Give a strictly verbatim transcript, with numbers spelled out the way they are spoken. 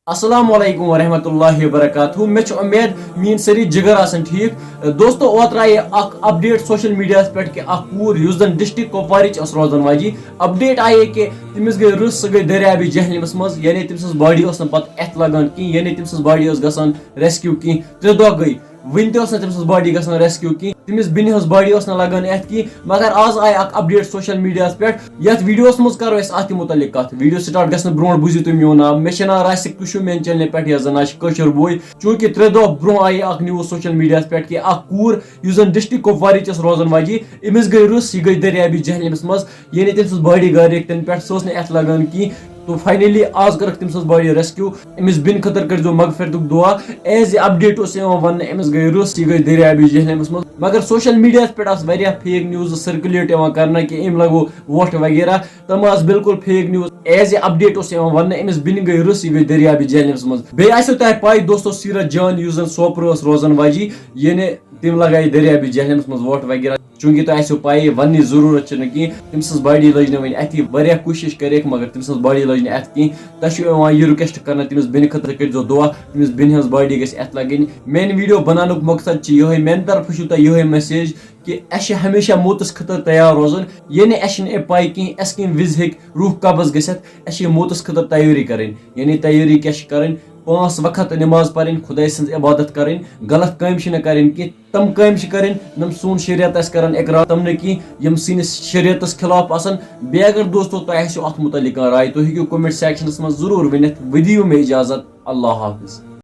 السلام علیکم ورحمۃ اللہ وبرکاتہ۔ مےٚ چھِ اُمید میٲنۍ سٲری جِگر آسن ٹھیٖک۔ دوستو، اوترٕ آیہِ اکھ اپڈیٹ سوشل میڈیاہَس پٮ۪ٹھ کہِ اکھ کوٗر یُس زن ڈسٹرکٹ کپوارٕچ ٲس روزان واجی، اپڈیٹ آیہِ کہِ تٔمِس گٔے رٕژ، سۄ گٔے دٔریابہِ جہلمس منٛز، یعنی تٔمۍ سٕنٛز باڈی ٲس نہٕ پتہٕ اَتھِ لگان کِہیٖنۍ، یعنی تٔمۍ سٕنٛز باڈی ٲس گژھان ریسکیو کِہیٖنۍ۔ ترٛےٚ دۄہ گٔے، وٕنہِ تہِ ٲس نہٕ تٔمۍ سٕنٛز باڈی گژھان ریسکیو کِہیٖنۍ، تٔمِس بیٚنہِ ہٕنٛز باڈی ٲس نہٕ لگان اَتھِ کِہیٖنۍ۔ مگر آز آیہِ اکھ اپڈیٹ سوشل میڈیاہَس پٮ۪ٹھ، یتھ ویڈیوس منٛز کرو أسۍ اتھ تہِ متعلق کتھ۔ ویڈیو سٹارٹ گژھنہٕ برونٛٹھ بوٗزِو تُہۍ میون ناو۔ مےٚ چھُ ناو راسِک، تُہۍ چھِو میانہِ چینلہِ پٮ۪ٹھ یۄس زن آسہِ کٲشُر بوے۔ چوٗنٛکہِ ترٛےٚ دۄہ برونٛہہ آیہِ اکھ نیوز سوشل میڈیاہَس پٮ۪ٹھ کہِ اکھ کوٗر یُس زن ڈسٹرکٹ کپوارٕچ ٲس روزان واجی، أمِس گٔے رٕژ، یہِ گٔے دٔریابہِ جہلمس منٛز، یعنی تٔمۍ سٕنٛز باڈی گارِ تَنہٕ پٮ۪ٹھ، سۄ ٲس نہٕ اَتھِ لگان کِہیٖنۍ۔ تو فاینلی آز کٔرٕکھ تٔمۍ سٕنٛز باڈی ریسکیو۔ أمِس بیٚنہِ خٲطرٕ کٔرۍزیو مغفرتُک دُعا۔ ایز اے اپڈیٹ اوس یِوان وننہٕ، أمِس گٔے رٕژ، یہِ گٔے دٔریابہِ جہلمس منٛز۔ مگر سوشل میڈیاہَس پٮ۪ٹھ آسہٕ واریاہ فیک نیوزٕ سرکولیٹ یِوان کرنہٕ کہِ أمۍ لگوو وۄٹھ وغیرہ، تِم آسہٕ بالکل fake news. As a update اوس یِوان وننہٕ، أمِس بیٚنہِ گٔے رٕژ، یہِ گٔے دٔریابہِ جہلمس منٛز۔ بیٚیہِ آسیو تۄہہِ پاے دوستو، سیرت جان یُس زن سوپرٕ ٲس روزان واجی، یعنی تٔمۍ لگایہِ دٔریابہِ جہلمس منٛز وۄٹھ وغیرہ۔ چوٗنٛکہِ تۄہہِ آسیو پَیی، وَننٕچ ضروٗرت چھنہٕ کینٛہہ، تٔمۍ سٕنٛز باڈی لٔج نہٕ وۄنۍ اَتھی۔ واریاہ کوٗشِش کٔرِکھ، مگر تٔمۍ سٕنٛز باڈی لٔج نہٕ اَتھِ کینٛہہ۔ تۄہہِ چھُ یِوان یہِ رِکویسٹ کرنہٕ، تٔمِس بیٚنہِ خٲطرٕ کٔرۍزیو دُعا، تٔمِس بیٚنہِ ہٕنٛز باڈی گژھِ اَتھِ لَگٕنۍ۔ میانہِ ویڈیو بناونُک مقصد چھُ یِہوٚے، میانہِ طرفہٕ چھُو تۄہہِ یِہوٚے میسیج کہِ اَسہِ چھِ ہمیشہ موتَس خٲطرٕ تیار روزُن، یعنی اَسہِ چھِنہٕ یہِ پَے کینٛہہ اَسہِ کَمہِ وِزِ ہیٚکہِ روح قبض گٔژھِتھ۔ اَسہِ چھِ موتَس خٲطرٕ تیٲری کَرٕنۍ، یعنی تیٲری کیٛاہ چھِ کَرٕنۍ؟ پانٛژھ وقت نماز پَرٕنۍ، خۄداے سٕنٛز عبادت کَرٕنۍ، غلط کامہِ چھِنہٕ کَرٕنۍ کینٛہہ۔ تِم کامہِ چھِ کَرٕنۍ، یِم سون شریعت آسہِ کَران اقرار، تِم نہٕ کینٛہہ، یِم سٲنِس شریعتَس خلاف آسَن۔ بیٚیہِ اگر دوستو تۄہہِ آسیو اَتھ مُتعلِق کانٛہہ راے، تُہۍ ہیٚکِو comment sectionس منٛز ضروٗر ؤنِتھ۔ ودِیِو مےٚ اِجازت۔ اللہ حافظ۔